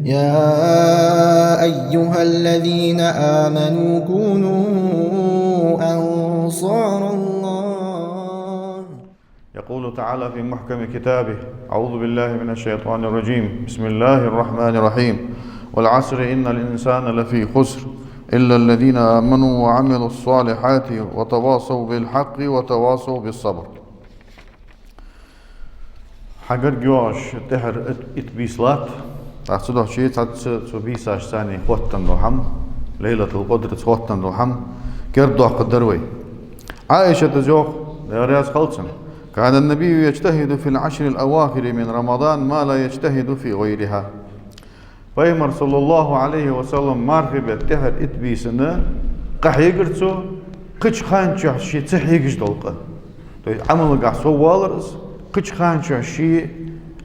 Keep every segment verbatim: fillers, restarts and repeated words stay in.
يا أيها الذين آمنوا كونوا أنصار الله. يقول تعالى في محكم كتابه: أعوذ بالله من الشيطان الرجيم. بسم الله الرحمن الرحيم. والعصر إن الإنسان لفي خسر إلا الذين آمنوا وعملوا الصالحات وتواصوا بالحق وتواصوا بالصبر. Хьагарга йоагӀаш тӀехьара итт, итт бийса латт. ТӀаккха цудухьа цхьацца цу бийсашца хоттаденна дола хӀама, Лайлатул-Къадраца хоттаденна дола хӀама кердадоаккхаргдар вай. Ӏайшата йоах, Даьла раьза хилва цунна: كان النبي يجتهد في العشر الأواخر من رمضان ما لا يجتهد في غيرها. Пайхамар, саллаллахӀу Ӏалайхи ва саллам, мархий бетта тӀехьара итт бийсан къахьегар цо, кхыча хана чухь ше ца хьегаш дола къа. То есть Ӏамалгахьа соввалар из, кхыча хана чухь ше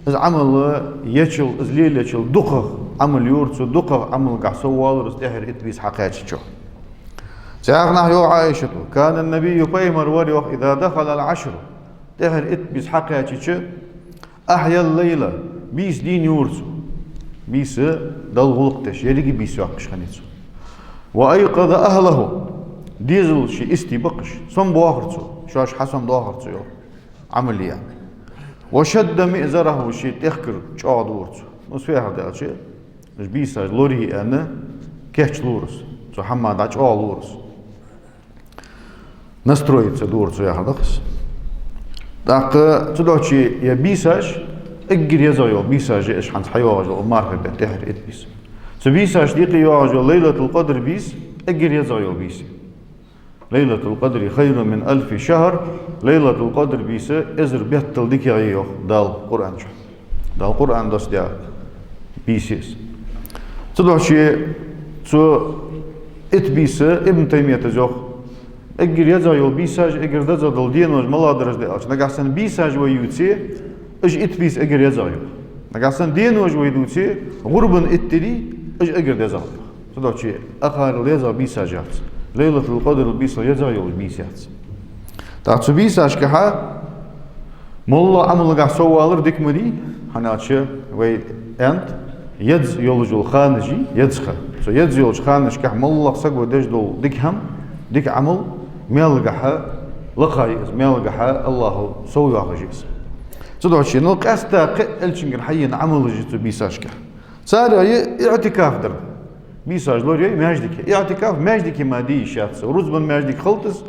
из Ӏамал ечул, из лелаечул дукхагӀа Ӏамал йора цо, дукхагӀа Ӏамалгахьа соввалар из тӀехьара итт бийса хьакхаьчача. Цхьаннахьа йоах Ӏайшата: كان النبي, пайхамар вар, йоах, إذا دخل العشر, тӀехьара итт бийса хьакхаьчача, أحيا الليل, бийса дийна йора цо. Бийса Далла гӀулакх деш, еррига бийса йоаккхаш хиннай цо. وأيقظ أهله, дезал ший истий баккхаш, сомабоахар цо, шоаш хьасомадоахар цо, йоах, Ӏамал е. وشد مئزره, ший тӀехкар чӀоагӀа дора цо. Ну, сехьа даьлча, уж бийсаш лорае аьнна, кийчлора из, цу хӀаман дӀачӀоагӀлора из. Настроиться дора цо, яхар да-кх из. ТӀаккха цудухьа ер бийсаш, эггара езагӀа йола бийсаш я уж хӀанз хьайоагӀаш йола мархий бетта тӀехьара итт бийса. Цу бийсашта юкъе йоагӀаш йола Лайлатул-Къадр бийса эггара езагӀа йола бийса я. ليلة القدر خير من ألف شهر, Лайлатул-Къадр бийса эзар беттал дикагӀа я, йоах Дала Къуръан чу. Дала Къуръан доссадаь бийса я из. Цудухьа цу итт бийса, Ибн Таймията йоах, эггара езагӀа йола бийсаш, эггара дезагӀа дола денош малагӀа дар аьлча, нагахьа санна бийсаш вай ювце, уж итт бийса эггара езагӀа я. Нагахьа санна денош вай дувце, гӀурбан итт ди, уж эггара дезагӀа я. Цудухьа укхарел езагӀа бийсаш яц. Лайлатул-Къадрал бийсал езагӀа йола бийса яц. ТӀаккха цу бийсашкахьа моллагӀа Ӏамалгахьа соввалар дика ма дий, хӀана аьлча вай аьннад, еза йолаш йола ханаш я, еза ха. Цу еза йолча ханашкахьа моллагӀа саго деш дола дика хӀама, дика Ӏамал маьлагахьа лакха я из, маьлагахьа АллахӀа совйоахаш я из. Цудухьа, ну, къаьстта кхы а Элчангара хьаена Ӏамалаш я цу бийсашкахьа. Царех я иӀтикаф дар. Бийсаш лорае маьждиге. ИӀтикаф маьждиге мара де йиш яц. Рузбан маьждиг хилда из,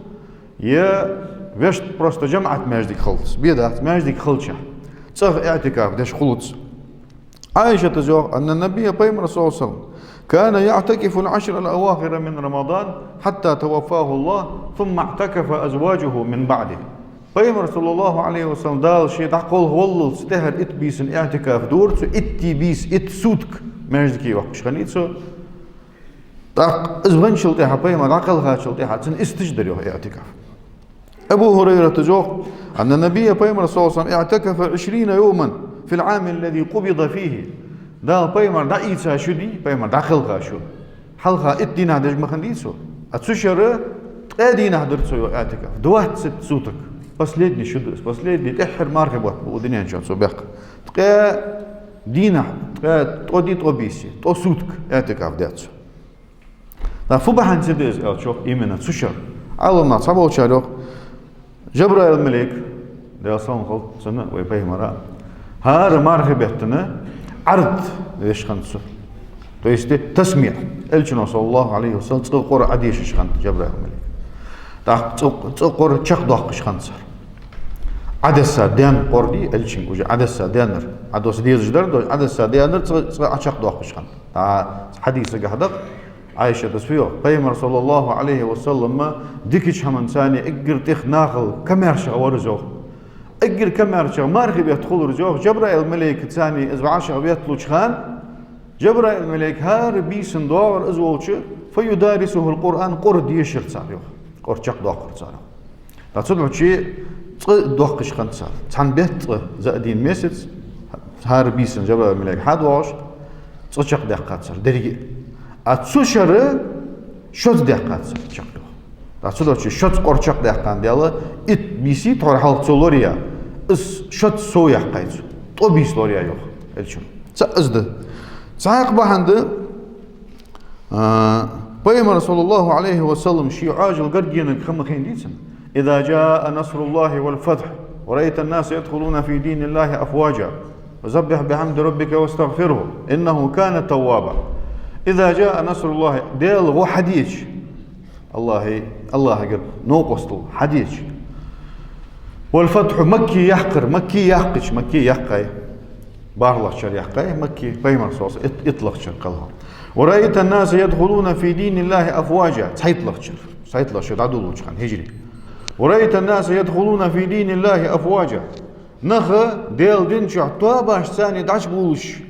е вешта просто жамаӀат маьждиг хилда из. Бе дац, маьждиг хилча. ЦӀагӀа иӀтикаф деш хулац. Ӏайшата йоах: أن النبي, пайхамар, صلى الله عليه وسلم, كان يعتكف العشر الأواخر من رمضان حتى توفاه الله، ثم اعتكف أزواجه من بعده. Пайхамар, саллаллахӀу Ӏалайхи ва саллам, Дала ше дӀакхалхаваллалца тӀехьара итт бийсан иӀтикаф дора цо, итт бийса, итт сутка маьждиге йоаккхаш хиннай цо. ТӀаккха из венначул тӀехьа, пайхамар дӀакхелхачул тӀехьа цун исташ дар, йоах, иӀтикаф. Абу ХӀурайрата йоах: أن النبي, пайхамар, صلى الله عليه وسلم, اعتكف عشرين يوما في العام الذي قبض فيه. Дала пайхамар дӀаийца шу дий, пайхамар дӀакхелха шу, хьалха итт дийнахьа деш ма хиннадий цо. А цу шера ткъаь дийнахьа дир цо, йоах, иӀтикаф. Двадцать суток. Последний шу да из, последний, тӀеххьара мархий бутт ба укх дунен чу цо баьккха. Ткъаь дийнахьа, ткъаь, ткъо ди, ткъо бийса, ткъо сутка иӀтикаф даьд цо. ТӀаккха фу бахьан ца да из аьлча, йоах, именно цу шера? Ӏаламнаха цхьаболчар йоах, Жабраил малейк, Даьла салам хилда цунна, вай пайхамара, хӀара мархий бетта Ӏард веш хиннад цо. То есть тасмиӀ. Элчано, саллаллахӀу Ӏалайхи ва саллам, цкъа Къуръан Ӏодешаш хиннад Жабраил малейк. ТӀаккха цкъа, цкъа Къуръан чакхдоаккхаш хиннад цар. Ӏодесса даьнна Къуръан дий Элчанга, уже Ӏодесса даьннар. Ӏодосса дезаш дар, Ӏодесса даьннар цкъа, цкъа Ӏочакхдоаккхаш хиннад. ТӀаккха хьадисагахьа да-кх, Ӏайшата йоах, пайхамар, саллаллахӀу Ӏалайхи ва саллам, дикача хӀаманца эггара тӀех нахал камаьршагӀа вар из, йоах. Эггара камаьршагӀа мархий бетта хулар из, йоах, Жабраил малейкаца из вӀашагӀветталуча хана, Жабраил малейк хӀара бийсан доагӀар из волча, فيدارسه القرآن, Къуръан дешар цар, йоах. Къуръан чакхдоаккхар цар, йоах. ТӀаккха цудухьа цкъа доаккхаш хиннад цар. Цхьан бетта цкъа, за один месяц, хӀара бийсан Жабраил малейк хьадоагӀаш, цкъа чакхдаьккхад цар деррига а. А цу шера шозза даьккхад цар чакхдоаккхаш. ТӀаккха цудухьа шозза Къуръан чакхдаьккхад Дала, итт бийса тхьовра хьалха цо лораяь, из шозза совъяьккхай цо. Ткъо бийса лораяьй, йоах, Элчано. Цхьаъ из да. Цхьаькха бахьан да, а, Пайхамар, саллаллахӀу Ӏалайхи ва саллам, ший Ӏоажал гаргенарг хӀама хинна дийцад: «إذا جاء نصر الله والفتح ورأيت الناس يدخلون في دين الله أفواجا فسبح بحمد ربك واستغفره إنه كان توابا». «إذا جاء نصر الله», Даьла гӀо хьадеча, АллахӀа, АллахӀагара новкъостал хьадеча. «والفتح», Макка яккхар, Макка яьккхача, Макка яьккхай, бархӀлагӀчар яьккхай Макка, Пайхамар, саллаллахӀу Ӏалайхи ва саллам, ит-, итлагӀчар кхелхьа. «ورأيت الناس يدخلون في دين الله أفواجا», цхьайттлагӀча, дӀадолалуча хана, хӀижри. «ورأيت الناس يدخلون في دين الله أفواجا». Нах Даьла дина чу тоабашца дӀачубувлаш,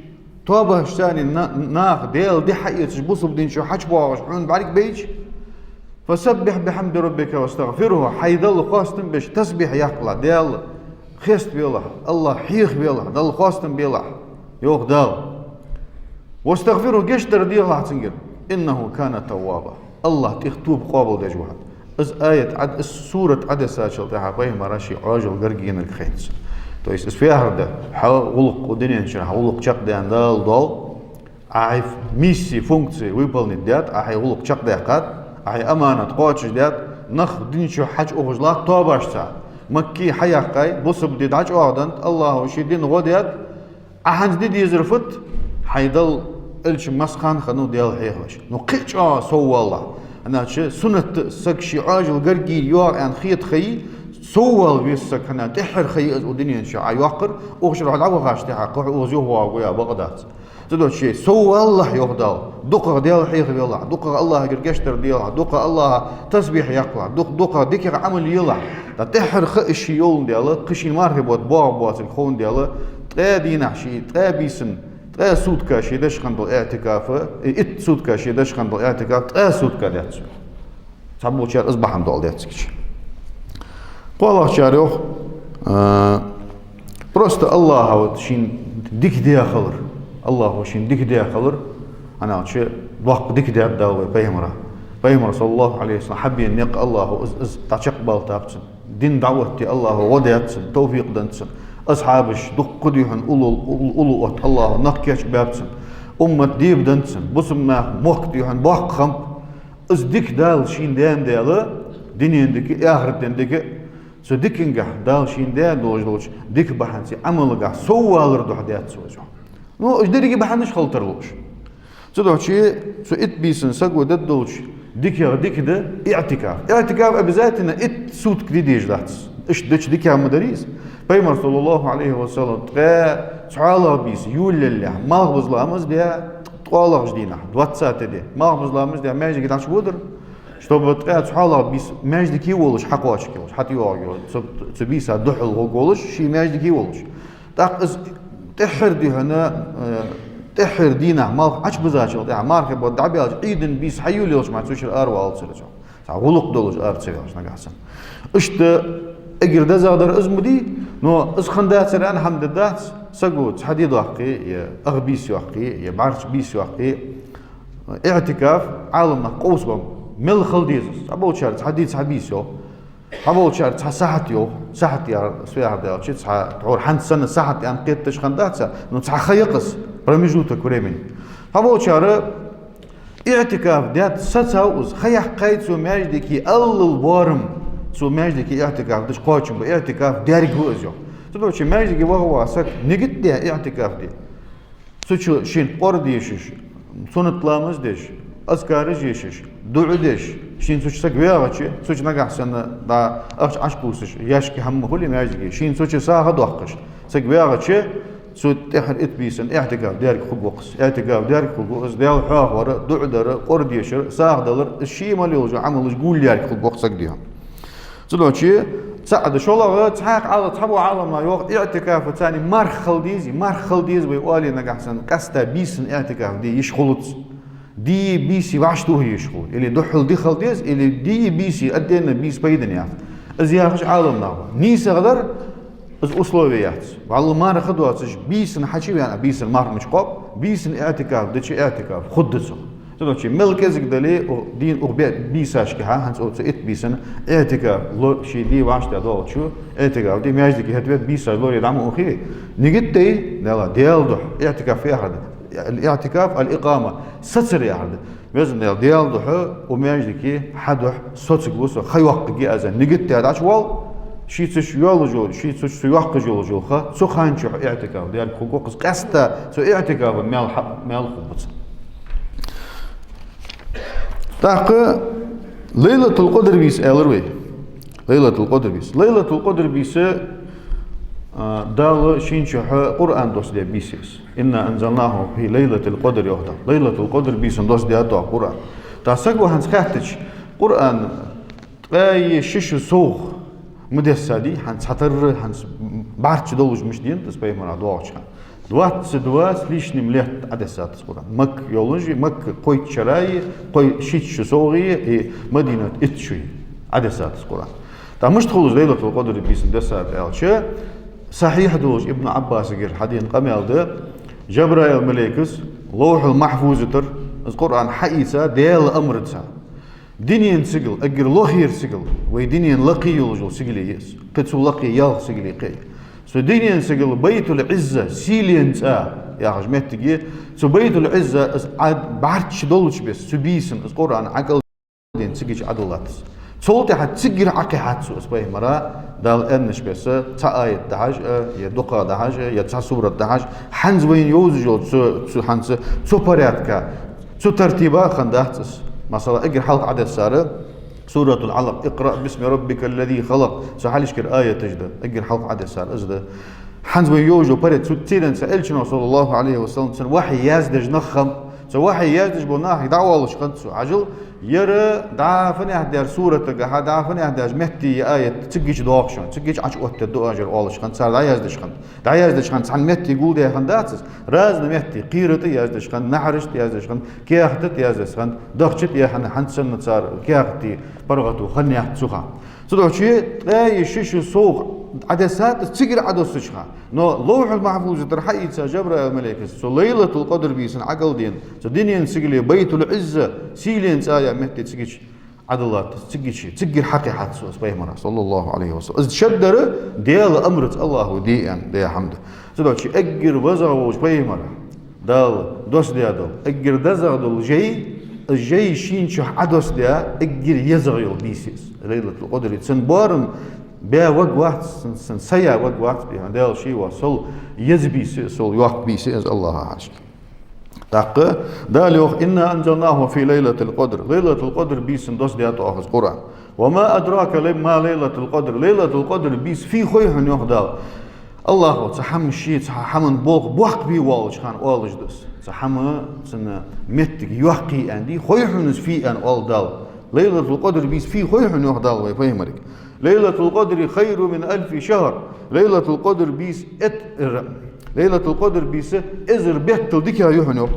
тоабашца на-, нах Даьла ди хьаэцаш, бусалба дина чу хьачубоагӀаш хьона бӀаргабайча, «فسبح بحمد ربك واستغفره», хьай Далла хоастам беш, тасбихь яккхалахь, Даьла хеставелахь, АллахӀ хьехавелахь, Далла хоастам белахь, йоах Дала. «واستغفره», гешт дар дехалахь цунгара, «إنه كان توابا». АллахӀ тӀех тоба къоабалдеш ва хьа. Из аят Ӏад-, из сурат Ӏодессачул тӀехьагӀа Пайхамара ший Ӏоажал гаргенарг хиннад. То есть из фу яхар да: хьа гӀулакх, укх дунен чу хьа гӀулакх чакхдаьнна Дала доал, Ӏа хьай миссия, функция выполнить даьд, Ӏа хьай гӀулакх чакхдаьккхад, Ӏа хьай аманат кхоачашдаьд, нах дина чу хьачуухаш латт тоабашца. Макка хьаяьккхай, бусалба ди дӀачӀоагӀденнад, АллахӀа ший дина гӀо даьд, Ӏа хӀанз де дезар фуд? Хьай Далла, Элча массахана хиннав Даьла хьехавеш. Ну, кхы а чӀоагӀа соввалалахь. ХӀана аьлча суннат да, саг ший Ӏоажал гаргийра йоагӀа аьнна хета ха я, соввала веза саг, хӀана аьлча тӀеххьара ха я из укх дунен чу Ӏа йоаккхар, укх шера хьо дӀавахача тӀехьагӀа кхы хьо укхаза юхавоагӀаргва яха бакъ дац. Цудухьа соввалалахь, йоах Дала. ДукхагӀа Даьла хьехавелахь, дукхагӀа АллахӀагара гешт дар делахь, дукхагӀа АллахӀа тасбихь яккхалахь, дукх-, дукхагӀа дикагӀа Ӏамал елахь. ТӀаккха тӀеххьара ха я ший йоландаь, кхы ший мархий бутт боагӀа боацилга ховндаь, ткъаь дийнахьа ший, ткъаь бийсан, ткъаь сутка ший деш хиннадола иӀтикаф, э, итт сутка ший деш хиннадола иӀтикаф ткъаь сутка даьд цо. Цхьаболчар из бахьан дола даьд цига. КхоалагӀчар йоах, а, просто АллахӀа вот шийна дика даь хилар, АллахӀа шийна дика даь хилар, хӀана аьлча доккха дика даьд Дала вай Пайхамара. Пайхамар, саллаллахӀу Ӏалайхи ва саллам, хьабена никъ АллахӀа из, из дӀачакхбалийтаб цунна. Дин дӀаотте АллахӀа гӀо даьд цунна, товфикъ деннад цунна. Асхьабаш дукха ди хьона уллув-, уллув-, уллув отта АллахӀа нах кийчбаьб цунна. Уммат дебаденнад цунна. Бусалба наха мохк ди хьона боккха хиннаб. Из дика Дала шийна даьнна даьлча, дунен дика, ахарата дика, цу дикангахьа Дала шийна даь долаш долча дика бахьанца, Ӏамалгахьа соввалар духьа даьд цо из. Ну, уж деррига бахьанаш хила тарлу уж. Цудухьа цу итт бийсан саго дергдолча дикех дика да иӀтикаф. ИӀтикаф обязательно итт сутка де дезаш дац. Иштта дича дикагӀа ма дарий из. Пайхамар, саллаллахӀу Ӏалайхи ва саллам, ткъаь цхьоалагӀа бийса, июль яллалехь, малхбуза ламаз даь, ткъоалагӀча дийнахьа, двадцатый де, малхбуза ламаз даь, маьждиге дӀачуводар, чтобы ткъаь цхьоалагӀа бийса маьждиге волаш хьакхоачаргйолаш, хьатӀайоагӀаргйолаш, цу, цу бийса духьал гӀоргволаш, ше маьждиге волаш. ТӀаккха из тӀеххьара ди хьона, э, тӀеххьара дийнахьа малх Ӏочубузачул тӀехьагӀа, мархий бутт дӀабаьлча, Ӏийда бийса хьайолаелча мара цу чура аравалацар из. Цхьа гӀулакх долаш ара ца ваьлча нагахьа санна. Иштта эггара дезагӀдар из ма дий, но из хинна дацар аьнна хӀама де дац, саго цхьа ди доаккхе, е ах бийса йоаккхе, е бӀарчча бийса йоаккхе. ИӀтикаф Ӏаламнаха къовсам ба, мел хила деза из. Цхьаболчар цхьа ди, цхьа бийса йоах. Цхьаболчар цхьа сахьат йоах. Сахьат яхар, фу яхар да аьлча, цхьа, тхьовра хӀанз санна сахьат аьнна кхеташ хинна дац, но цхьа ха я-кх из, промежуток времени. Цхьаболчар иӀтикаф даьд сацав из, ха яьккхай цо маьждиге, аллал боарам, цо маьждиге иӀтикаф деш кхоачам ба, иӀтикаф даьрг ва из, йоах. Цудухьа маьждиге ваха-ваха саг нигат даь иӀтикаф де, цу чу шийна Къуръан дешаш, суннат ламаз деш, азкараш ешаш, дуӀа деш, шийна цу чу саг ваьгӀача, цу чу нагахьа санна дӀа ахча Ӏочукхувсаш, ящики хӀама хуле маьждиге, шийна цу чу сагӀа доаккхаш саг ваьгӀача, цу тӀеххьара итт бийсан иӀтикаф даьрг хургва-кх из. ИӀтикаф даьрг хургва из, Даьла хьоахавар, дуӀа дар, Къуръан дешар, сагӀа далар, из ше мел йолча Ӏамалаш гулъярг хургва-кх саг, дий хьона. Цудухьа цаӀ да. ШоллагӀа, цхьаькха Ӏала-, цхьабола Ӏаламнаха йоах, иӀтикафаца марха хила дезий, марха хила деза вай оале нагахьа санна, къаьстта бийсан иӀтикаф де йиш хулац. Дийи бийсеи вӀаштӀехьа йиш хул. Или духхьал ди хила деза, или дийи бийсеи, отдельно бийса пайдана яц. Из яхаш Ӏаламнах ба. НийсагӀа дар из условие яц. ВаллахӀи, марха доацаш бийсан хьачувена, бийсан марха мича кхоаб, бийсан иӀтикаф дича иӀтикаф хургда цох. Цудухьа мел кӀезига дале, укх дийна, укх бе-, бийсашкахьа, хӀанз оцу итт бийсан иӀтикаф ло-, ший ди вӀаштӀехьа доагӀачо, иӀтикаф де, маьждиге хӀета вет бийсаш лоре дӀа ма ухе. Нигат де, Даьла, Даьла духьа, иӀтикаф яхар да. الاعتكاف الإقامة. Сацар яхар да. Везан Даьла, Даьла духьа, укх маьждиге хьа духьа соцаргва со, ха йоаккхаргья аз, нигат даь дӀачувоал, ший цу чу йоаллаш йола, ший цу чу йоаккхаш йолаш йола ха, цу хана чу хьо иӀтикаф дергхургва-кх из, къаьстта цу иӀтикафа маьл хьа-, маьл хургба цунна. ТӀаккха Лайлатул-Къадр бийса аьлар вай. Лайлатул-Къадр бийса. Лайлатул-Къадр бийса, а, Дала шийна чу хьа Къуръан доссадаь бийса я из. إنا أنزلناه في ليلة القدر, йоах Дала. Лайлатул-Къадр бийсан доссадаьд оаха Къуръан. ТӀаккха саго хӀанз хаьттача, Къуръан ткъаь ши шу совгӀа ма дессадий, хӀанз цхьатарра, хӀанз бӀарчча долаш мишта денад из пайхамара доагӀача хана. Двадцать два с лишним лет Ӏодессад из Къуръан. Макка йолаш, Макка кхойтта шера а, кхо-, шийтта шу совгӀа а, и Мадинат итт шу а Ӏодессад из Къуръан. ТӀаккха мишта хул из Лайлатул-Къадр бийсан дессар аьлча, сахьихь долаш Ибн Ӏаббасагара хьадена къамаьл да, Жабраил-малейкас Ловхьул-Махьфуза тӀара из Къуръан хьаийца Даьла амарца. Дунен сигала, эггара лохера сигала, вай дунен лакхе йолаш йола сигале я из. Кхы цул лакхе ялх сигале кхы а. Цу дунен сигала Байтул-Ӏизза, сийлен цӀа яхаш моттиг я, цу Байтул-Ӏизза из Ӏа-, бӀарчча долча беса, цу бийсан из Къуръан Ӏакъалдена цигача Ӏодиллад из. Цул тӀехьа цигара Ӏокхихьад цо из пайхамара, Дала аьннача беса, цхьа аят дахьаш а, е дукха дахьаш а, е цхьа сурат дахьаш, хӀанз вайна йовзаш йола цу, цу, хӀанз цу порядка, цу тартиба хиннадац из. Масала, эггара хьалха Ӏодессар Суратул-Ӏалакъ, اقرأ باسم ربك الذي خلق, цу хьалхашкара аяташ да, эггара хьалха Ӏодессар из да. ХӀанз вайна йовзаш йола порядка, цу церенца Элчано, صلى الله عليه وسلم, цунна вахьи яздеш нах хиннаб, цу вахьи яздеш бола нахага дӀаоалаш хиннад цо. Хьажал, ер дӀа фанехь даьр суратагахьа, дӀа фанехь даьр метте я аят, цигача доагӀа шоана, цигача Ӏочуоттаду аз, ер оалаш хиннад, цар дӀаяздеш хиннад. ДӀаяздеш хиннад, цхьан метте гулдаь хиннадац из, разный метте, кхера тӀа яздеш хиннад, наӀарашта яздеш хиннад, каьхата тӀа яздеш хиннад, дахча тӀа яхьана, хӀанз санна цар каьхата паргӀато хиннаяц цу хана. Цудухьа ткъаь ши шу совгӀа Ӏодессад из цигара Ӏодоссача хана. Но Ловхьул-Махьфуза тӀара хьаийца Жабраил-малейкас цу Лайлатул-Къадр бийсан Ӏокъалдена, цу дунен сигале Байтул-Ӏизза, сийлен цӀа яха метте цигача Ӏодиллад из, цигача, цигара хьакхихьад цо из пайхамара, صلى الله عليه وسلم. Из шаддар Даьла амарца, АллахӀа де аьнна, Даьла хьамда. Цудухьа эггара везагӀа волча пайхамара Дала доссадаь дола, эггара дезагӀа дола жай, из жай шийна чу Ӏодоссадаь, эггара езагӀа йола бийса я из. Лайлатул-Къадр, цун боарам бе варгвац, цун, цун са е варгвац, бихьа Дала ший ва сол еза бийса я из, сол йоккха бийса я из, АллахӀа хьажкӀи. ТӀаккха Дала йоах: إنا أنزلناه في ليلة القدر. Лайлатул-Къадр бийсан доссадаьд оаха из Къуръан. وما أدراك ما ليلة القدر. Лайлатул-Къадр бийса фу я хой хьона, йоах Дала. АллахӀа цхьа хӀама ше, цхьа хӀаман болх боккха бе воалача хана оалаш да из. Цхьа хӀама, цун моттиг йоккха я аьнна дий, хой хьона из фу я аьнна оал Дала. Лайлатул-Къадр бийса фу я хой хьона, йоах Дала вай пайхамарга. ليلة القدر خير من ألف شهر. Лайлатул-Къадр бийса эт-, р-, Лайлатул-Къадр бийса эзар беттал дикагӀа я хьона, йоах.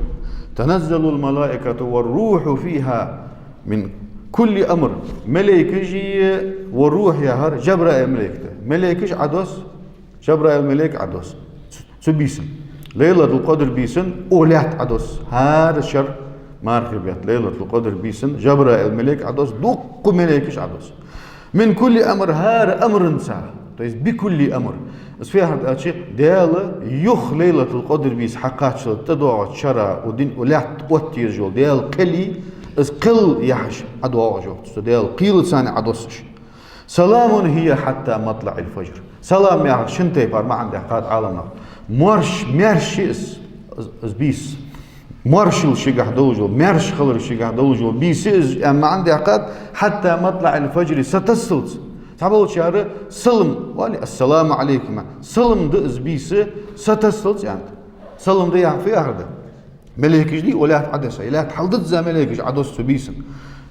تنزل الملائكة والروح فيها من كل أمر. Малейкаши ва рухӀ яхар Жабраил-малейк да. Малейкаш Ӏодосс, Жабраил-малейк Ӏодосс. Цу бийсан. Лайлатул-Къадр бийсан укх лаьтта Ӏодосс. ХӀара шера мархий бетта Лайлатул-Къадр бийсан Жабраил-малейк Ӏодосс, дуккха малейкаш Ӏодосс. من كل أمر, хӀара амранца, то есть بكل أمر. Из фу яхар да аьлча, Даьла юха Лайлатул-Къадр бийса хьакхаччалца тӀадоагӀача шера, укх дин, укх лаьтта оттаеш йола Даьла кхел, из кхел яхьаш ӀодоагӀаш йола, цу Даьла кхелаца Ӏодоссаш. سلام هي حتى مطلع الفجر. Салам яхар шин тайпара маӀан даьккхад Ӏаламнаха. Моарш-, маьрша я из, из, из бийса. Моаршал шийгахьа долаш йола, маьрша хилар шийгахьа долаш йола бийса я из, аьнна маӀан даьккхад, حتى مطلع الفجر, сатассалца. Цхьаболчар салам, ва Ӏалей-, السلام عليكم, салам да из бийса, сатассалца аьннад. Салам да яхар фу яхар да? Малейкаш дий укх лаьтта Ӏодесса? Из лаьтта хьалдизза малейкаш Ӏодосс цу бийсан.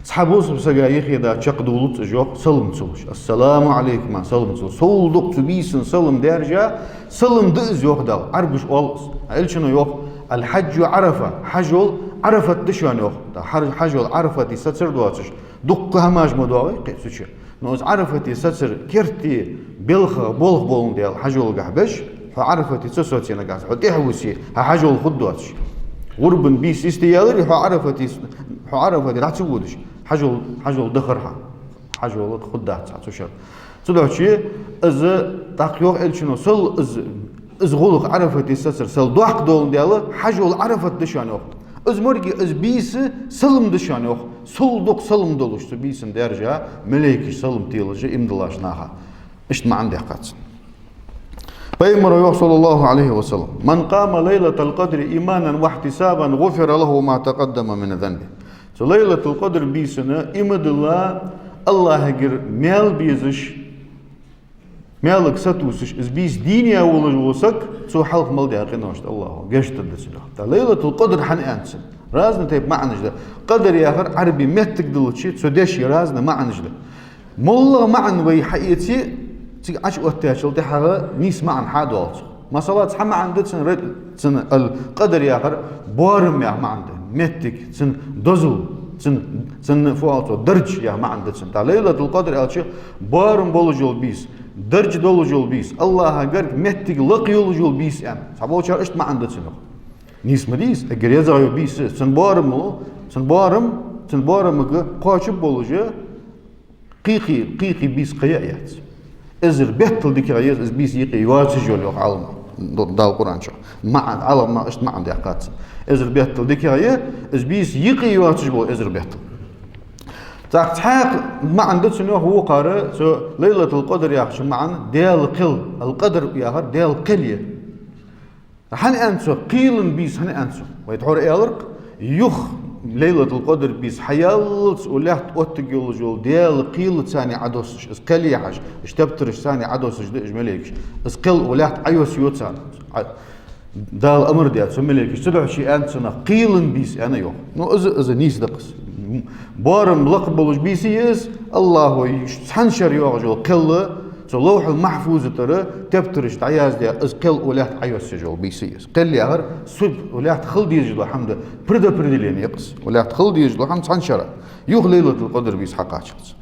Цхьа бусалба сага юхе да чакхдувлац из, йоах, салам ца луш. السلام عليكم, салам ца луш. Сов дукха цу бийсан салам даьржа, салам да из, йоах Дала. Ӏарбаша оал из. Элчано йоах: الحج عرفة, хьажол Ӏарафат да шоана, йоах. ТӀаккха хьар-, хьажол Ӏарафате сацар доацаш, дуккха хӀамаш ма доагӀий кхы цу чу. Но из Ӏарафате сацар керте белха болх боландаь хьажолгахьа беш, хьо Ӏарафате ца соце нагахьа санна, хьо тӀехьа вусе, хьа хьажол хургдоацаш. ГӀурбан бийса йисте яларе, хьо Ӏарафате, хьо Ӏарафате дӀа ца водаш, хьажол, хьажол дахар хьа, хьажол хургдац хьа цу шера. Цудухьа из, тӀаккха йоах Элчано, сол из Из гӀулакх Ӏарафате сецар сел доккха доландаь, хьажол Ӏарафат да шоана, йоах. Из морг, из бийса салам да шоана, йоах. Сел дукха салам долаш цу бийсан даьржа малейкаш салам телаш, иман диллача наха. Иштта маӀан даьккхад цун. Пайхамара йоах, صلى الله عليه وسلم: «من قام ليلة القدر إيمانا واحتسابا غفر له ما تقدم من ذنبه». Цу Лайлатул-Къадр бийсан иман дилла, АллахӀагара маьл безаш, маьлага сатувсаш, из бийса дийна волаш вола саг, цо хьалха мел даь къиношта АллахӀа гешт дергда цунна. ТӀаккха Лайлатул-Къадр хӀана аьннад цунна? Разный тайпа маӀанаш да. Къадр яхар Ӏарбий меттиг хилча, цу дешай разный маӀанаш да. МоллагӀа маӀан вай хьаэце, цига Ӏочуоттачул тӀехьагӀа нийса маӀан хьадоал цох. Масала, цхьа маӀан да цун, ра-, цун ал-Къадр яхар боарам яха маӀан да. Меттиг, цун дозал, цун, цун фу оал цох, дарж яха маӀан да цун. ТӀаккха Лайлатул-Къадр аьлча, боарам болаш йола бийса, дарж долаш йола бийса, АллахӀагара меттиг лакха йолаш йола бийса аьнна. Цхьаболчар иштта маӀан да цунах. Нийса ма дий из, эггара езагӀа йола бийса, цун боарам, цун боарам, цун боарамага кхоачам болаш, кхы-кхы, кхы-кхы бийса кхы а яц. Эзар беттал дикагӀа я из бийса юкъе йоацаш йола, йоах Ӏалама, Д-, Дала Къуръан чу. МаӀан, Ӏалама иштта маӀан даьккхад цун. Эзар беттал дикагӀа я из бийса юкъе йоацаш бола, эзар беттал. ТӀаккха цхьаькха маӀан да цун, йоах, вокхар, цу Лайлатул-Къадр яхачун маӀан Даьла кхел, ал-Къадр яхар Даьла кхел я. ХӀана аьннад цо, кхелан бийса хӀана аьннад цо? Вай тхьовра аьлар-кх, юха Лайлатул-Къадр бийса хьаяллалца укх лаьтта оттаргйолаш йола Даьла кхел царна Ӏодоссаш, из кхел яхьаш, уж тептараш царна Ӏодоссаш да уж малейкаш. Из кхел укх лаьтта Ӏойоссайо царна. Ӏа-, Дала амар даь цу малейкашта. Цудухьа ше аьннад цунах кхелан бийса аьнна, йоах. Ну, из, из нийса да-кх из. Боарам лакха болаш бийса я из, АллахӀа цхьан шера йоагӀаш йола кхел, цу Ловхьул-Махьфуза тӀара тептараш дӀаяздаь, из кхел укх лаьтта Ӏойоссаш йола бийса я из. Кхел яхар суб-, укх лаьтта хила дезаш дола хӀама да, предопределение я-кх из. Укх лаьтта хила дезаш дола хӀама цхьан шера. Юха Лайлатул-Къадр бийса хьакхаччалца.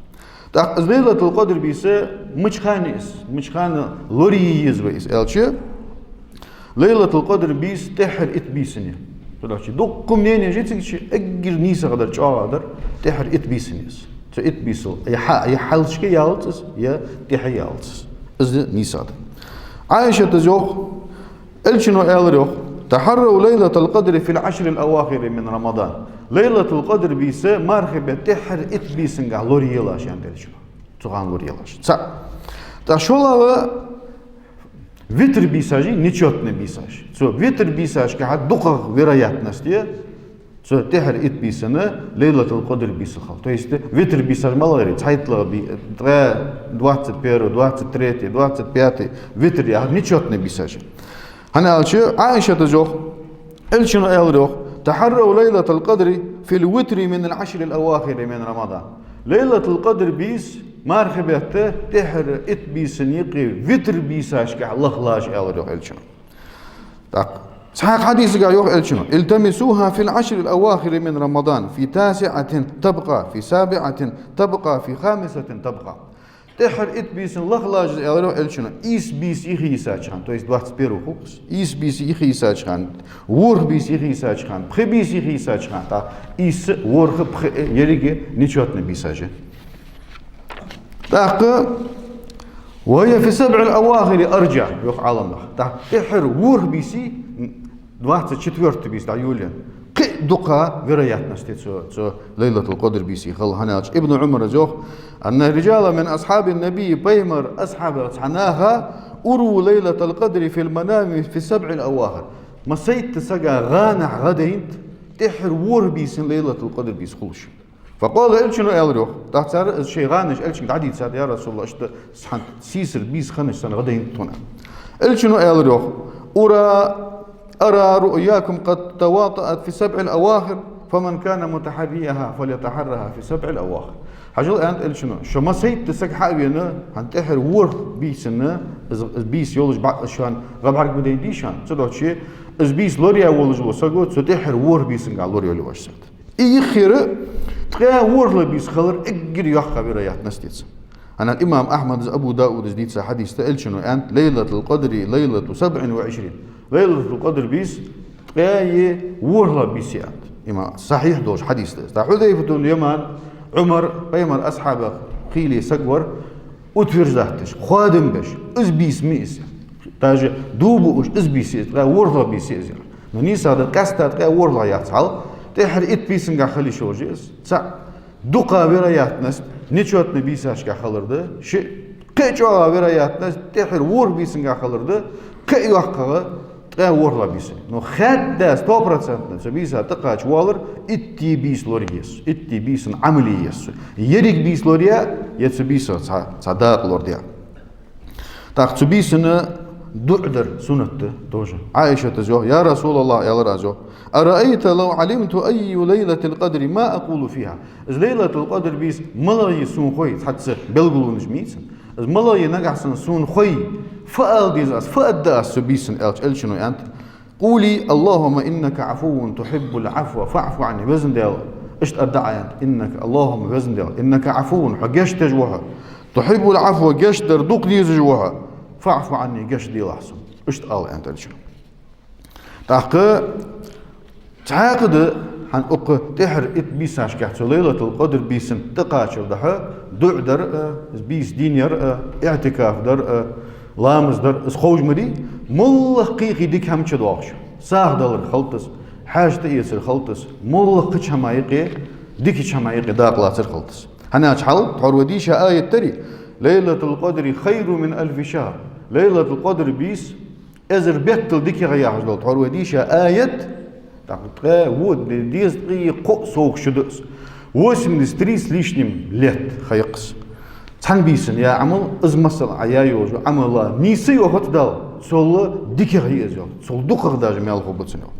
ТӀаккха из Лайлатул-Къадр бийса мича хана я из, мича хана лорае еза вай из аьлча, Лайлатул-Къадр бийса тӀеххьара итт бийсан я. Цудухьа дуккха мненеш я цига, эггара нийсагӀа дар, чӀоагӀагӀа дар, тӀеххьара итт бийсан я из. Цу итт бийсал е хьа-, е хьалхашка ялац из, е тӀехьа ялац из. Из нийсагӀа да. Ӏайшатас йоах, Элчано аьлар, йоах: «تحروا ليلة القدر في العشر الأواخر من رمضان». Лайлатул-Къадр бийса мархий бетта тӀеххьара итт бийсангахь лораелаш, аьннад Элчано. Цу хана лораелаш. ЦаӀ. ТӀаккха шоллагӀа витр бийсаш я, нечётный бийсаш. Цу витр бийсашкахь дукхагӀа вероятность я цу тӀеххьара итт бийсан Лайлатул-Къадр бийсал хила. То есть витр бийсаш малагӀа я? ЦхьайтталагӀа би-, ткъаь, двадцать первый, двадцать третий, двадцать пятый, витр яхар нечётный бийсаш я. ХӀана аьлча, Ӏайшатас йоах, Элчано аьлар, йоах: «تحروا ليلة القدر في الوتر من العشر الأواخر من رمضان». Лайлатул-Къадр бийса мархий бетта тӀеххьара итт бийсан юкъе витр бийсашкахь лахалаш, аьлар, йоах Элчано. ТӀаккха цхьаькха хьадисагахь йоах Элчано: «التمسوها في العشر الأواخر من رمضان، في تاسعة تبقى، في سابعة تبقى، في خامسة تبقى». ТӀеххьара итт бийсан лахалаш, аьлар, йоах Элчано, ийс бийса юхе йисача хана, то есть двадцать первый хул-кх из, ийс бийса юхе йисача хана, ворхӀ бийса юхе йисача хана, пхи бийса юхе йисача хана, тӀаккха ийс, ворхӀ, пхи, еррига нечётный бийсаш я. ТӀаккха «وهي في السبع الأواخر أرجح», йоах Ӏалама наха. ТӀаккха тӀеххьара ворхӀ бийса, двадцать четвёртый бийса дӀайолаенна, кхы а дукха вероятность я цу, цу Лайлатул-Къадр бийса хила, хӀана аьлча Ибн Ӏумарас йоах: «أن رجالا من أصحاب النبي», пайхамара асхьабех цхьа наха, «أروا ليلة القدر في المنام في السبع الأواخر». Масайтта сага гӀанахь гӀа дайнад тӀеххьара ворхӀ бийсан Лайлатул-Къадр бийса хулаш. «فقال», Элчано аьлар, йоах, тӀаккха цар из шоай гӀанаш Элчанга дӀадийцад: «Я РасулаллахӀ, иштта цхьан сийсара бийса хиннача санна гӀа дайнад тхона». Элчано аьлар, йоах: «أرى، أرى رؤياكم قد تواطأت في السبع الأواخر، فمن كان متحريها فليتحرها في السبع الأواخر». Хьажал, аьннад Элчано, шо масайтта саг хьа а вена, хӀанз тӀеххьара ворхӀ бийсан, из, из бийса йолаш бӀа-, шоана гӀа бӀаргадайдий шоана, цудухьа из бийса лораяь волаш вола саго цу тӀеххьара ворхӀ бийсангахь лорайолийта ваш саг. И юххера ткъаь ворхӀлагӀа бийса хилар эггара йоккха вероятность я цун. ХӀана аьлча имам Ахьмадас, Абу Даудас дийца хьадис да, Элчано аьннад: «ليلة القدر ليلة سبع وعشرين». Лайлатул-Къадр бийса ткъаь ворхӀлагӀа бийса я, аьннад. Имам, сахьихь долаш хьадис да из. ТӀаккха Хьузайфат ибн Яман, Ӏумар, пайхамара асхьабех хийла саг вар, утверждать деш, хоадам беш, из бийса ма я из. Даже дув буаш из бийса из, ткъаь ворхӀлагӀа бийса из яхар. Но нийсагӀа да къаьстта ткъаь ворхӀлагӀа яц хьал, тӀеххьара итт бийсангахьа хила йиш йолаш я из. ЦаӀ, дукха вероятность нечётный бийсашкахьа хилар да, шиъ, кхы а чӀоагӀа вероятность тӀеххьара ворхӀ бийсангахьа хилар да, кхы а йоккхагӀа ткъаь ворхӀлагӀа бийса. Но хаьдда сто процентов цу бийса тӀакхача воаллар итт бийса лорае еза, итт бийсан Ӏамал е еза. Еррига бийса лорае, е цу бийсан цхьа, цхьа дакъа лораде. ТӀаккха цу бийсан дуӀа дар суннат да тоже. Ӏайшата йоах: «يا رسول الله», аьлар аз, йоах: «أرأيت لو علمت أي ليلة القدر ما أقول فيها». Из Лайлатул-Къадр бийса малагӀа я сона хой, цхьацца белгалонаш ма йий цун. Из малагӀа я нагахьа санна сона хой, фу ала деза аз, фу аргда аз цу бийсан, аьлча, Элчано аьннад: «قولي: اللهم إنك عفو تحب العفو فاعف عني». Везан Даьла, иштта аргда Ӏа, аьннад, «إنك», اللهم, Везан Даьла, «إنك عفو», хьо гешт деш ва хьо, «تحب العفو», гешт дар дукха дезаш ва хьо, «فاعف عني», гешт делахь сона. Иштта ала, аьннад Элчано. ТӀаккха цхьаькха да хьона укх тӀеххьара итт бийсашкахьа цу Лайлатул-Къадр бийсан тӀакхачар духьа дуӀа дар а, из бийса дийна яр а, иӀтикаф дар а, ламаз дар а, из ховш ма дий, моллагӀа кхы-кхы дика хӀама чудоагӀаш. СагӀа далар хилда из, хьаьша тӀаэцар хилда из, моллагӀа кхыча хӀаман юкъе, дикача хӀаман юкъе дакъа лацар хилда из. ХӀана аьлча хьал, тхьовра вай дийша аят дар из: «ليلة القدر خير من ألف شهر». Лайлатул-Къадр бийса эзар беттал дикагӀа я яхаш дола тхьовра вай дийша аят, тӀаккха ткъаь во, де-, дезткъеи кхо совгӀа шу да из. Восемьдесят три с лишним лет ха я-кх из. Цхьан бийсан яь Ӏамал, из масала Ӏа яь йолча Ӏамала нийса я йоах Дала, цул дикагӀа я из йоах, цул дукхагӀа даже маьл хургба цунна йоах.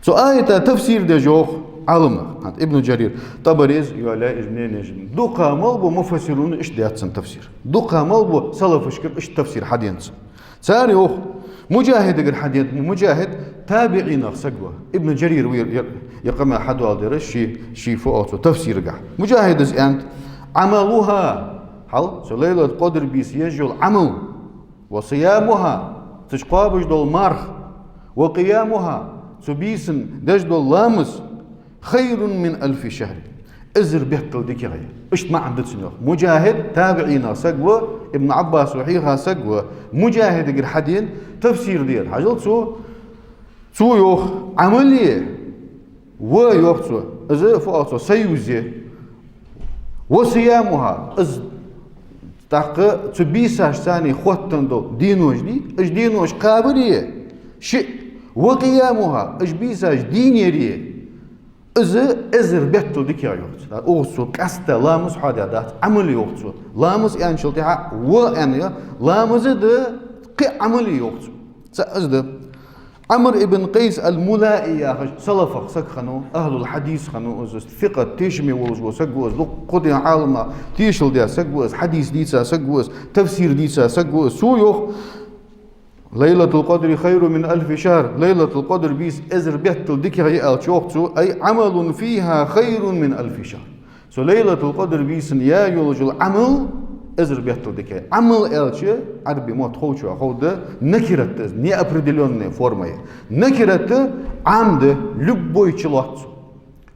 Цу аята тафсир деш йоах Ӏаламнаха, хӀанз Ибн Джарир ТӀабарес йоалаяь из мненеш. Дукха мел бола муфассирона иштта даьд цун тафсир. Дукха мел бола салафашкара иштта тафсир хьаденад цун. Цар йоах, Муджахидагара хьаденад, Муджахид табиӀинех саг ва. Ибн Джарир ва ер, ер, ер къамаьл хьадоаладаьр ший, ший фу оал цох, тафсирагахьа. Муджахида аьннад: «عملها», хьал, цу Лайлатул-Къадр бийсан еш йола Ӏамал, «وصيامها», цу чу кхоабаш дола марха, «وقيامها», цу бийсан деш дола ламаз, «خير من ألف شهر». Эзар беттал дикагӀа я. Иштта маӀан да цун йоах. Муджахид табиӀинех саг ва, Ибн Ӏаббаса хьийха саг ва, Муджахидагара хьадена тафсир дар. Хьажал цо, цо йоах, Ӏамал е, ва йоах цо, из фу оал цох, союз е, «وصيامها», из тӀаккха цу бийсашца цхьана хоттаденна дола денош дий, уж денош кхабар е, шиъ, «وقيامها», уж бийсаш дийна яр е, из эзар беттал дикагӀа я йоах цо. ТӀаккха укхаза цо къаьстта ламаз хьоадаь дац, Ӏамал я йоах цо. Ламаз аьнначул тӀехьагӀа «ва» аьнна я, ламаз а да, кхы Ӏамал я йоах цо. ЦаӀ из да. Ӏамр ибн Къайс ал-Мулаи яхаш салафах саг хиннав, ахӀлул-хьадис хиннав из, сикъат, тешаме волаш вола саг ва из, дукха кхо ден Ӏаламнаха тешал даь саг ва из, хьадис дийца саг ва из, тафсир дийца саг ва из. Цо йоах: «ليلة القدر خير من ألف شهر», Лайлатул-Къадр бийса эзар беттал дикагӀа я аьлча йоах цо: «أي عمل فيها خير من ألف شهر». Цу Лайлатул-Къадр бийсан яь йолаш йола Ӏамал эзар беттал дика я. Ӏамал аьлча, Ӏарбий мотт ховчоа ховргда, накират да из, неопределённая форма я. Накират Ӏам да, любой чулоац цо.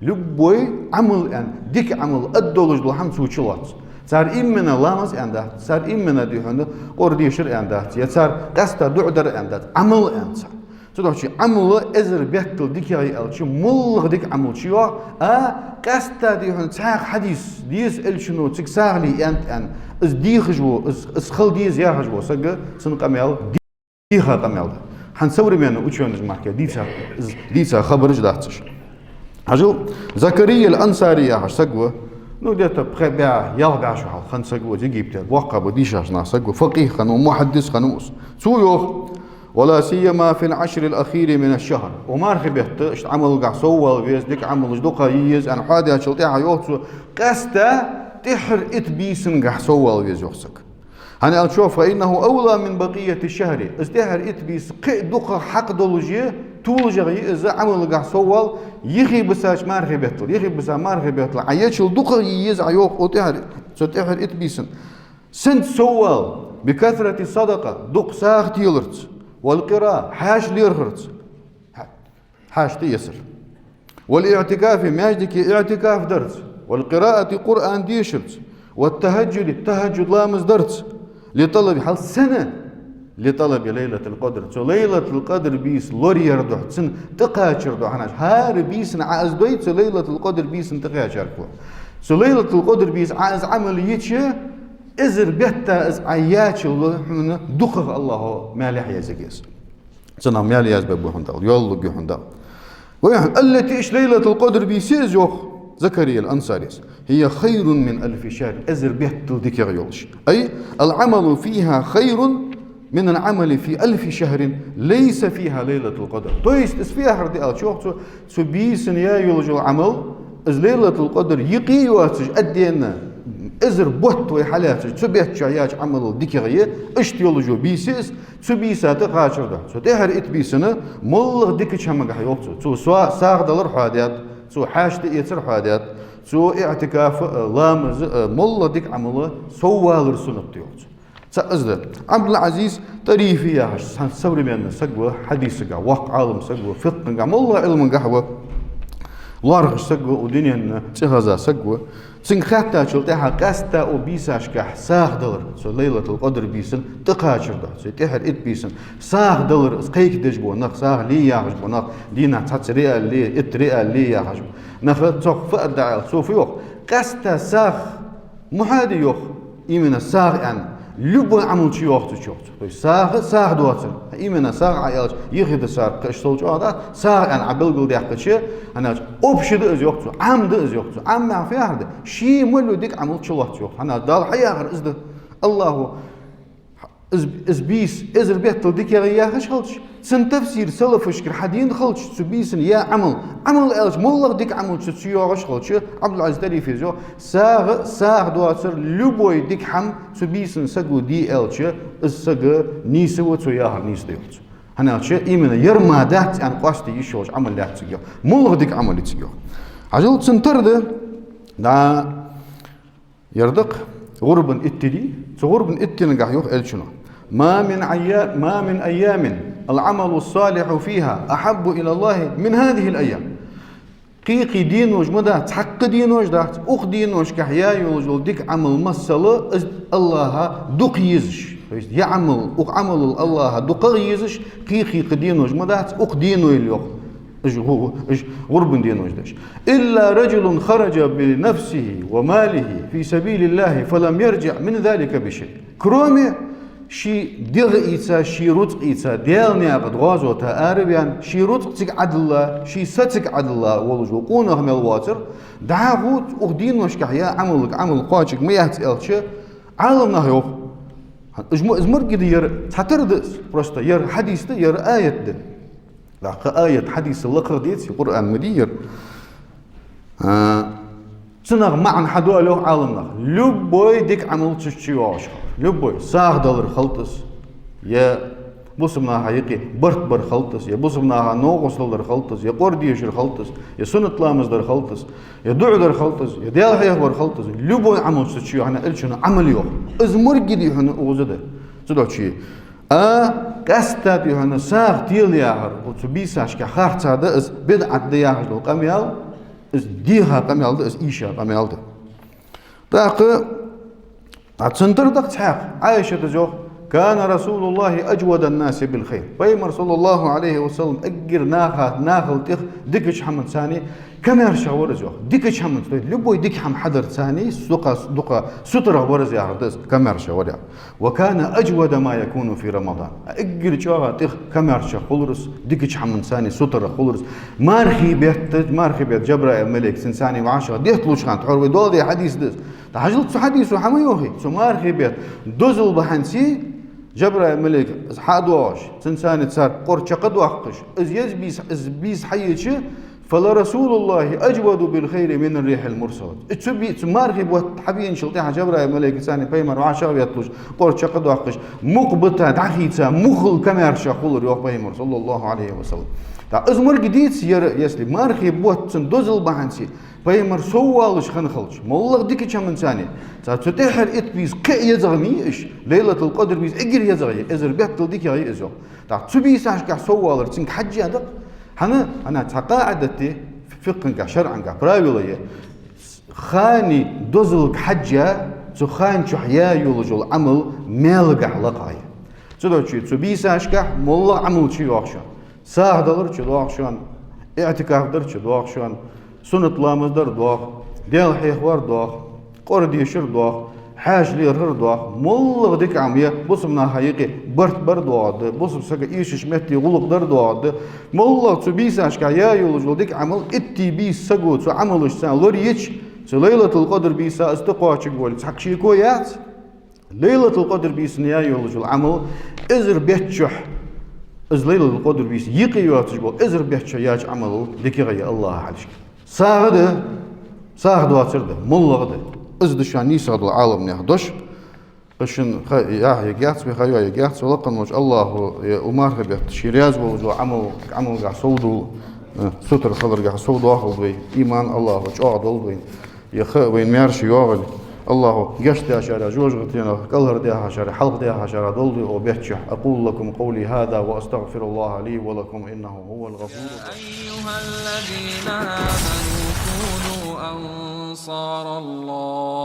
Любой Ӏамал аьнна, дика Ӏамал, аргдолаш дола хӀама цо чулоац. Цар именно ламаз аьнна дац, цар именно дий хьона Къуръан дешар аьнна дац, е цар къаьстта дуӀа дар аьнна дац, Ӏамал аьннад цар. Цудухьа Ӏамал эзар беттал дикагӀа я аьлча, моллагӀа дика Ӏамал чуйоагӀа, а къаьстта дий хьона цхьаькха хьадис деза Элчано цига сагӀа ле аьннад аьнна, из дехаш вола, из, из хила деза яхаш вола саг, цун къамаьл дийха къамаьл да. ХӀанз современный учёныш мара дийца, из дийца хабараш дац уж. Хьажал, Закария ал-Ансари яхаш саг ва, ну, где-то пхи бӀаь, ялх бӀаь шу хьалха хинна саг ва из, Египте боккха ба дийшача наха саг ва, факъихӀ хиннав, мухьаддис хиннав из. Цо йоах: «ولا سيما في العشر الأخير من الشهر». Укх мархий бетта, иштта Ӏамалгахьа соввала веза, дика Ӏамалаш дукха е еза аьнна хьоадаьчул тӀехьагӀа йоах цо, къаьстта тӀеххьара итт бийсангахьа соввала веза йоах саг. ХӀана аьлча, «فإنه أولى من بقية الشهر». Из тӀеххьара итт бийса кхы а дукха хьакъ долаш я, толашагӀа я из Ӏамалгахьа соввала, юхебисача мархий беттал. Юхебиса мархий беттал Ӏа ечул дукха е еза Ӏа йоах укх тӀеххьара, цу тӀеххьара итт бийсан. Сенца соввала? «بكثرة الصدقة», дукха сагӀа теларца, «والقراء», хьаьша лерхӀарца. Хьаьша тӀаэцар. «والاعتكاف», маьждиге иӀтикаф дарца. «والقراءة», Къуръан дешарца. «والتهجد», тахӀажжуд ламаз дарца. «لطلب», хьал сенна? لطلب ليلة القدر. Цу Лайлатул Къадр бийса лораяра духьа, цунна тӀакхачара духьа, хӀана аьлча хӀара бийсан Ӏа из дой, цу Лайлатул Къадр бийсан тӀакхаьчарг ва. Цу Лайлатул Къадр бийсан Ӏа из Ӏамал йича, эзар бетта из Ӏа яьчул хьона дукхагӀа АллахӀо маьлехьа езаргья из. Цунах маьл язбергба хьона Дала, йоалларгья хьона Дала. Ва яхь-, التي, иштта Лайлатул Къадр бийса я из, йоах Закария ал-Ансарис. هي خير من ألف شهر, эзар беттал дикагӀа йолаш. أي العمل فيها خير من العمل في ألف شهر ليس فيها ليلة القدر. То есть, из фу яхар да аьлча, йоах цо, цу бийсан яь йолаш йола Ӏамал, из Лайлатул Къадр юкъе йоацаш, аддена эзар бутт вай хьалаьцача, цу бетта чу яьча Ӏамалал дикагӀа я, иштта йолаш йола бийса я из, цу бийса тӀакхачара духьа. Цу тӀехьара итт бийсан моллагӀа дикача хӀамангахьа, йоах цо. Цо са-, сагӀа далар хьоадаьд, цо хьаьша тӀаэцар хьоадаьд, цо иӀтикаф а, ламаз а, моллагӀа дика Ӏамал соввалар суннат да, йоах цо. ЦаӀ из да. Ӏабдул-Ӏазиз ТӀарифи яхаш, цхьа современни саг ва, хьадисагахьа воккха Ӏалам саг ва, фикъхӀагахьа, моллагӀа Ӏилмангахьа ва, лоархӀаш саг ва, укх дунен цӀихеза саг ва. Цунга хаьттачул тӀехьагӀа, къаьстта укх бийсашкахь сагӀа далар, цу Лайлатул Къадр бийсан тӀакхачара духьа, цу тӀехьара итт бийсан сагӀа далар, из кхайкадеш бола нах, сагӀа ле яхаш бола нах, дийнахьа цхьацца риал ле, итт риал ле яхаш бола нах, цох фу аргда аьлча, цо фу йоах: къаьстта сагӀа мухьади йоах, именно сагӀа аьнна, любой Ӏамал чу йоагӀа цу чу, йоах цо. То есть сагӀа, сагӀа доацар. Именно сагӀа Ӏа аьлча, йихида сар кхы иштта сол чӀоагӀа дац, сагӀа аьнна Ӏа белгалдаьккхача, хӀана аьлча общий да из, йоах цо, Ӏам да из, йоах цо. Ӏам яхар фу яхар да? Ше ма лу дика Ӏамал чулоац, йоах. ХӀана аьлча Дала хьаяхар из да. АллахӀо из, из бийса эзар беттал дикагӀа я яхаш хилча, цун тафсир салафашкара хьадена хилча, цу бийсан яь Ӏамал, Ӏамал аьлча, моллагӀа дика Ӏамал чу, чу йоагӀаш хилча, Ӏабдул-Ӏазиз ТӀарифис йоах, сагӀа, сагӀа доацар, любой дика хӀама цу бийсан саго де аьлча, из саг нийса ва, цо яхар нийса да, йоах цо. ХӀана аьлча именно ер мара дац аьнна къоастае йиш йолаш Ӏамал яц цига, йоах. МоллагӀа дика Ӏамал я цига, йоах. Хьажал, цун тара да, да, ер да-кх гӀурбан итт ди, цу гӀурбан итт динагахьа йоах Элчано: ما من أيا-، ما من أيام العمل الصالح فيها أحب إلى الله من هذه الأيام. Кхы-кхы денош ма дац, цхьаккха денош дац, укх деношкахь яь йолаш йола дика Ӏамал масала, из АллахӀа дукха езаш. То есть ер Ӏамал, укх Ӏамалал АллахӀа дукхагӀа езаш, кхы-кхы денош ма дац, укх денойл, йоах. Уж гӀу-, уж гӀурбан денош деш. إلا رجل خرج بنفسه وماله في سبيل الله فلم يرجع من ذلك بشيء. Кроме ший дегӀ ийца, ший рузкъа ийца, Даьла наькъа тӀа гӀазота араваьнна, ший рузкъа цига Ӏодилла, ший са цига Ӏодилла волаш вола къонах мел воацар, дӀахо укх деношкахь яь Ӏамалга Ӏамал кхоачарг ма яц аьлча, Ӏаламнаха йоах. Уж мо-, из морг да ер, цхьатарра да из, просто ер хьадис да, ер аят да. ТӀаккха аят, хьадис лакхагӀа деций, Къуръан ма дий ер. А, цунах маӀан хьадоал, йоах Ӏаламнаха. Любой дика Ӏамал цу чу йоагӀаш хилар. Любой. СагӀа далар хилда из, е бусалба наха юкъе барт бар хилда из, е бусалба наха новкъостал дар хилда из, е кӀордашар хилда из, е суннат ламаз дар хилда из, е дуӀа дар хилда из, е Даьла хьехавар хилда из. Любой Ӏамал цу чу йоагӀа, хӀана аьлча Ӏамал йоах. Из морг да хьона, укхаза да. Цудухьа А, къаьстта да хьона сагӀа тела яхар, цу бийсашка харцахьа да из, бидӀат да яхаш дола къамаьл, из дийха къамаьл да, из ийша къамаьл да. ТӀаккха, а, цун тара да-кх цхьаькха, Ӏайшатас йоах: كان رسول الله أجود الناس بالخير. Пайхамар, صلى الله عليه وسلم, эггара наха, нахал тӀех дикача хӀаманцара комаьрша вар из, йоах. Дикача хӀаманца, то есть любой дика хӀама хьадарцара дукха, дукха сутарагӀа вар из яхар да из, комаьрша вар яхар. وكان أجود ما يكون في رمضان. Эггара чӀоагӀа тӀех комаьрша хулар из, дикача хӀаманцара сутара хулар из. Мархий бетта, мархий бетта Жабраил малейк цунцара вӀашагӀ детталуча хана, тхьовра вай доаладаь хьадис да из. ТӀаккха хьажал, цу хьадисо хӀама йоахий, цу мархий бетта дозал бахьанца Жабраил малейк хьа а доагӀаш, цунцара цар кӀора чакхдоаккхаш, из еза бийса, из бийса хьаеча, فلرسول الله أجود بالخير من الريح المرسلة. Цу би-, цу мархий бетта хьабеначул тӀехьагӀа Жабраил малейкацара пайхамар вӀашагӀветталуш, кӀора чакхдоаккхаш, мукъа бита дӀахийца мухал комаьрша хулар, йоах пайхамар, صلى الله عليه وسلم. ТӀаккха из морг деций ер, если мархий бетта цун дозал бахьанца пайхамар соввалаш хинна хилча, моллагӀа дикача хӀаманцара, цар цу тӀехьара итт бийса кхы а езагӀа ма йий уж, Лайлатул Къадр бийса эггара езагӀа я, эзар беттал дикагӀа я из, йоах. ТӀаккха цу бийсашка соввалар цунга хьежжа да-кх. ХӀана, хӀана аьлча цхьа къаӀидат я, фикъхӀагахьа, шарӀагахьа правило я: хана дозалга хьежжа, цу хана чухь яь йолаш йола Ӏамал маьлагахьа лакхагӀа я. Цудухьа цу бийсашкахь моллагӀа Ӏамал чудоагӀа шоана. СагӀа далар чудоагӀа шоана, иӀтикаф дар чудоагӀа шоана, суннат ламаз дар доагӀа, Даьла хьехавар доагӀа, Къуръан дешар доагӀа, хьаьша лерхӀар доагӀа, моллагӀа дика Ӏамал я, бусалба наха юкъе барт бар доагӀаргда, бусалба сага эшача метте гӀулакх дар доагӀаргда, моллагӀа цу бийсашкахь яь йолаш йола дика Ӏамал, итт бийса саго цу Ӏамалашца лорайича, цу Лайлатул-Къадр бийса из тӀакхоачаргволга цхьаккха шеко яц. Лайлатул-Къадр бийсан яь йолаш йола Ӏамал, эзар бетта чухь, из Лайлатул-Къадр бийса юкъе йоацаш бола эзар бетта чухь яьча Ӏамалал дикагӀа я АллахӀа хьалхашка. СагӀа да, сагӀа доацар да, моллагӀа да. Из да шоана нийсагӀа дола Ӏаламнаьха дош. Къа шун ха яхьа ягӀац, вай ха йоа ягӀац, вай лакха волча АллахӀа, э, укх мархий бетта ше раьза волаш вола Ӏамал, Ӏамалгахь совдолда, э, сутара хиларгахь совдоахалда вай, иман АллахӀа чӀоагӀа долда вайна. Е ха вайна маьрша йоагӀалда. АллахӀа гешт даьчарех, жожагӀатенах кӀалхардаьхачарех, хьалхадаьхачарех долда вай укх бетта чухь. أقول لكم قولي هذا وأستغفر الله لي ولكم إنه هو الغفور الرحيم. أيها الذين آمنوا كونوا أنصار الله.